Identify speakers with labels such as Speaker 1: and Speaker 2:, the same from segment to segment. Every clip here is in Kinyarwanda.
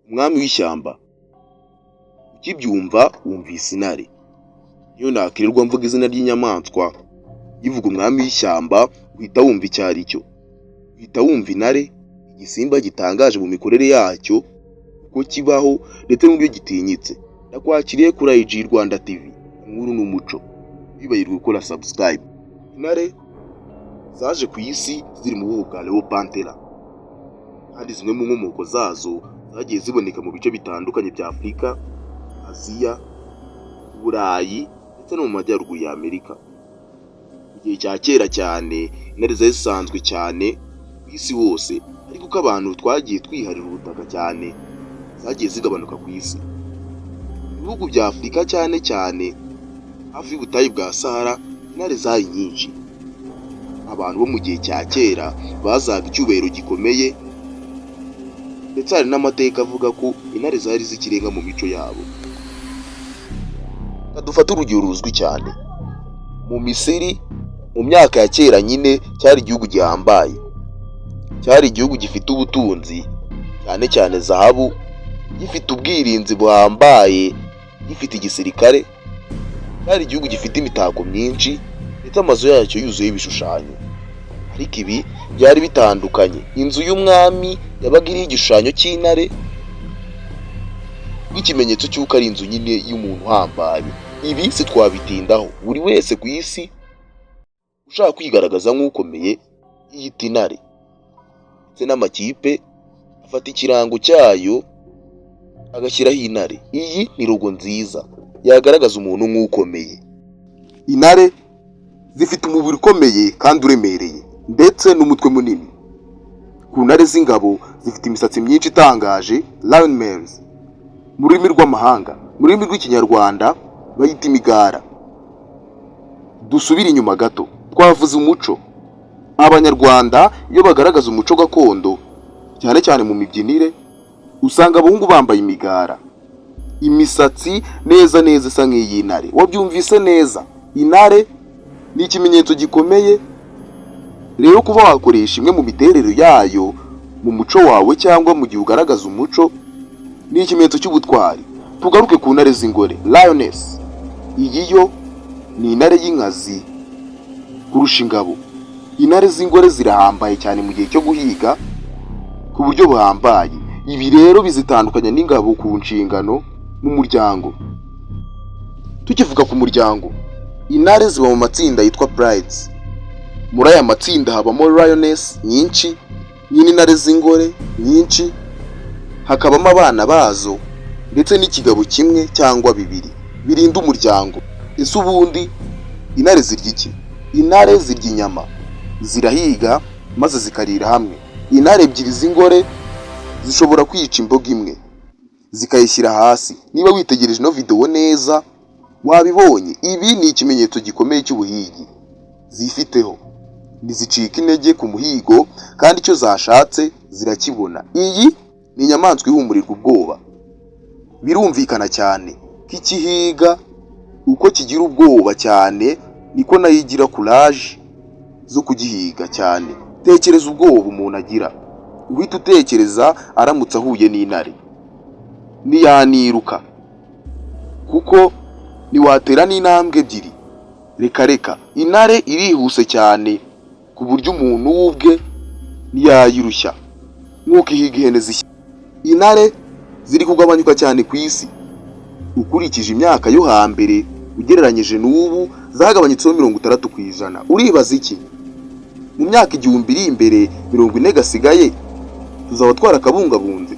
Speaker 1: Umwami w'ishyamba, ukibyumva wumvise intare. Niyo nakirirwa mvuga izina ry'inyamaswa, nkivuga umwami w'ishyamba uhita wumva icyo ari cyo, uhita wumva intare, igisimba gitangaje mu mikorere yacyo, uko kibaho ndetse n'uburyo gitinyitse. Ndakwakiriye kuri IG Rwanda TV, inkuru n'umuco. Ntiwibagirwe gukora subscribe. Intare zaje ku isi ziri mu bwoko bwa Leo Panthera, kandi zimwe mu nkomoko zazo zagiye ziboneka mu bice bitandukanye bya Afurika, Aziya, Uburayi ndetse no mu majyaruguru ya Amerika. Mu gihe cya kera cyane, intare zari zisanzwe cyane ku isi hose, ariko uko abantu twagiye twiharira ubutaka cyane, zagiye zigabanuka ku isi. Mu bihugu bya Afurika, cyane cyane hafi y'ubutayu bwa Sahara, intare zari nyinshi. Abantu bo mu gihe cya kera bazaga icyubahiro gikomeye, ndetse hari n'amateka avuga ko intare zari z'ikirenga mu mico yabo. Reka dufate urugero ruzwi cyane. Mu Misiri, mu myaka ya kera nyine, cyari igihugu gihambaye. Cyari igihugu gifite ubutunzi, cyane cyane zahabu, gifite ubwirinzi buhambaye, gifite igisirikare. Cyari igihugu gifite imitako myinshi, ndetse amazu yacyo yuzuyeho ibishushanyo. Ariko ibi byari bitandukanye. Inzu y'umwami yabaga iriho igishushanyo cy'intare nk'ikimenyetso cy'uko ari inzu nyine y'umuntu uhambaye. Ibi si twabitindaho. Buri wese ku isi ushaka kwigaragaza nk'ukomeye yiyita intare. Ndetse n'amakipe afata ikirango cyayo agashyiraho intare. Iyi ni logo nziza yagaragaza umuntu nk'ukomeye. Intare zifite umubiri ukomeye kandi uremereye, ndetse n'umutwe munini. Ku ntare z'ingabo, zifite imisatsi myinshi itangaje, lion males mu rurimi rw'amahanga. Mu rurimi rw'Ikinyarwanda bayita imigara. Dusubire inyuma gato, twavuze umuco. Abanyarwanda iyo bagaragaza umuco gakondo, cyane cyane mu mibyinire, usanga abahungu bambaye imigara, imisatsi neza neza isa nk'iy'intare. Wabyumvise neza, intare ni ikimenyetso gikomeye. Rero kuba wakoresha imwe mu miterere yayo mu muco wawe cyangwa mu gihe ugaragaza umuco ni ikimenyetso cy'ubutwari. Tugaruke ku ntare z'ingore, lioness. Iyi yo ni intare y'inkazi kurusha ingabo. Intare z'ingore zirahambaye cyane mu gihe cyo guhiga ku buryo buhambaye. Ibi rero bizitandukanya n'ingabo ku nshingano mu muryango. Tukivuga ku muryango, intare ziba mu matsinda yitwa prides. Muri aya matsinda habamo lioness nyinshi nyine, intare z'ingore nyinshi, hakabamo abana bazo ndetse n'ikigabo kimwe cyangwa bibiri birinda umuryango. Ese ubundi intare zirya iki? Intare zirya inyama, zirahiga maze zikarira hamwe. Intare ebyiri z'ingore zishobora kwica imbogo imwe zikayishyira hasi. Niba witegereje ino videwo neza wabibonye. Ibi ni ikimenyetso gikomeye cy'ubuhigi zifiteho. Ntizicika intege ku muhigo, kandi icyo zashatse zirakibona. Iyi ni inyamaswa ihumurirwa ubwoba. Birumvikana cyane ko ikihiga uko kigira ubwoba cyane niko nayo igira courage zo kugihiga cyane. Tekereza ubwoba umuntu agira, uhita utekereza aramutse ahuye n'intare, ntiyaniruka kuko ntiwatera n'intambwe ebyiri. Reka reka, intare irihuse cyane ku buryo umuntu we ubwe ntiyayirushya nk'uko ihiga ihene zishya. Intare ziri kugabanyuka cyane ku isi. Ukurikije imyaka yo hambere ugereranyije n'ubu, zagabanyutseho 60%. Uribaza iki? Mu myaka 1000 iri imbere, 40 gasigaye, tuzaba twarakabungabunze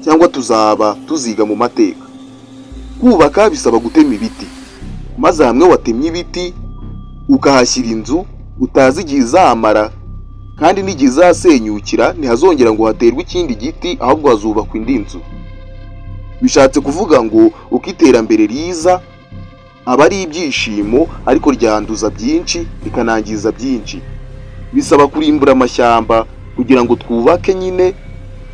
Speaker 1: cyangwa tuzaba tuziga mu mateka? Kubaka bisaba gutema ibiti, maze hamwe watemye ibiti ukahashyira inzu utazi igihe izamara kandi n'igihe izasenyukira, ntihazongera ngo haterwe ikindi giti, ahubwo hazubakwa indi nzu. Bishatse kuvuga ngo uko iterambere riza aba ari ibyishimo, ariko ryanduza byinshi, rikanangiza byinshi. Bisaba kurimbura amashyamba kugira ngo twubake nyine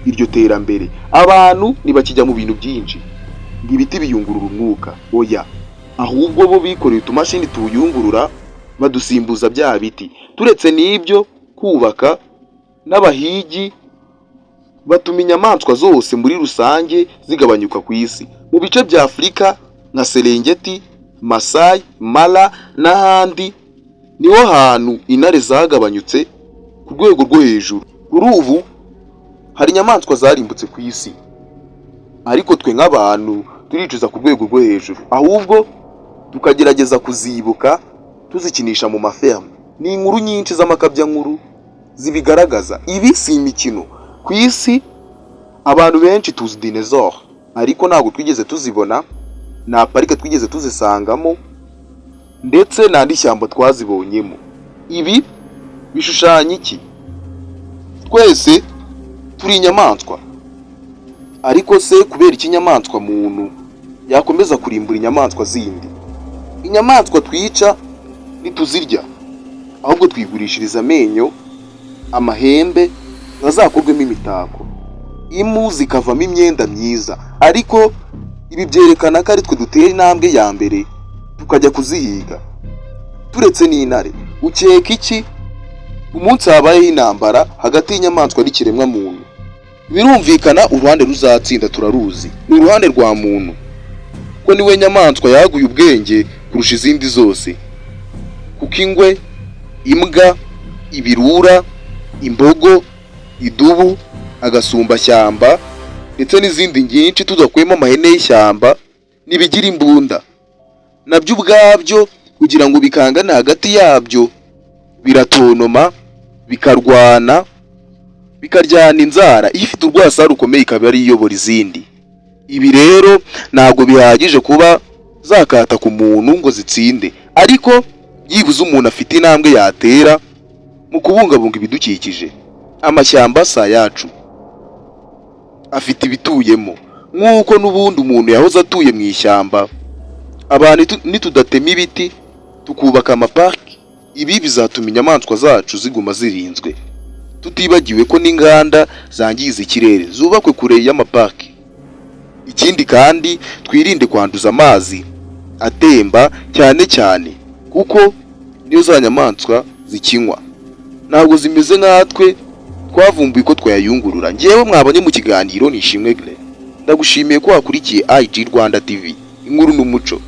Speaker 1: iryo terambere. Abantu ntibakijya mu bintu byinshi ngo ibiti biyungurura umwuka. Oya, ahubwo bo bikoreye utumashini tuwuyungurura, badusimbuza bya biti. Turetse n'ibyo kubaka, n'abahigi Batuma inyamaswa zose muri rusange zigabanyuka ku isi. Mu bice bya Afurika nka Serengeti, Masai Mara n'ahandi, niho hantu intare zagabanyutse ku rwego rwo hejuru. Kuri ubu hari inyamaswa zarimbutse ku isi, ariko twe nk'abantu turicuza ku rwego rwo hejuru, ahubwo tukagerageza kuzibuka tuzikinisha mu mafilime. Ni inkuru nyinshi z'amakabyankuru zibigaragaza. Ibi si imikino. Ku isi abantu benshi tuzi dinosaur, ariko ntabwo twigeze tuzibona, nta parike twigeze tuzisangamo, ndetse nta n'ishyamba twazibonyemo. Ibi bishushanya iki? Twese turi inyamaswa, ariko se kubera iki inyamaswa muntu yakomeza kurimbura inyamaswa zindi? Inyamaswa twica ntituzirya, ahubwo twigurishiriza amenyo, amahembe ngo azakorwemo imitako, impu zikavamo imyenda myiza. Ariko ibi byerekana ko ari twe dutera intambwe ya mbere tukajya kuzihiga. Turetse n'intare, ukeka iki umunsi habayeho intambara hagati y'inyamaswa n'ikiremwamuntu? Birumvikana, uruhande ruzatsinda turaruzi, ni uruhande rwa muntu, ko niwe nyamaswa yaguye ubwenge kurusha izindi zose, kuko ingwe, imbwa, ibirura, imbogo, idubu, agasumbashyamba ndetse n'izindi nyinshi, tudakuyemo amahene y'ishyamba, ntibigira imbunda. Nabyo ubwabyo kugira ngo bikangane hagati yabyo biratonoma, bikarwana, bikaryana inzara. Iyo ifite urwasaya rukomeye ikaba ari iyobora izindi. Ibi rero ntabwo bihagije kuba zakata ku muntu ngo zitsinde, ariko byibuze umuntu afite intambwe yatera mu kubungabunga ibidukikije. Amashyamba si ayacu, afite ibituyemo, nk'uko n'ubundi umuntu yahoze atuye mu ishyamba. Abantu nitudatema ibiti, tukubaka amapariki, ibi bizatuma inyamaswa zacu ziguma zirinzwe, tutibagiwe ko n'inganda zangiza ikirere zubakwe kure y'amapariki. Ikindi kandi, twirinde kwanduza amazi atemba cyane cyane, kuko niyo za nyamaswa zikinywa, ntabwo zimeze nkatwe twavumbuye ko twayayungurura. Ngewe mwabonye mu kiganiro ni Ishimwe Gre. Ndagushimiye ko wakurikiye IG Rwanda TV, inkuru n'umuco.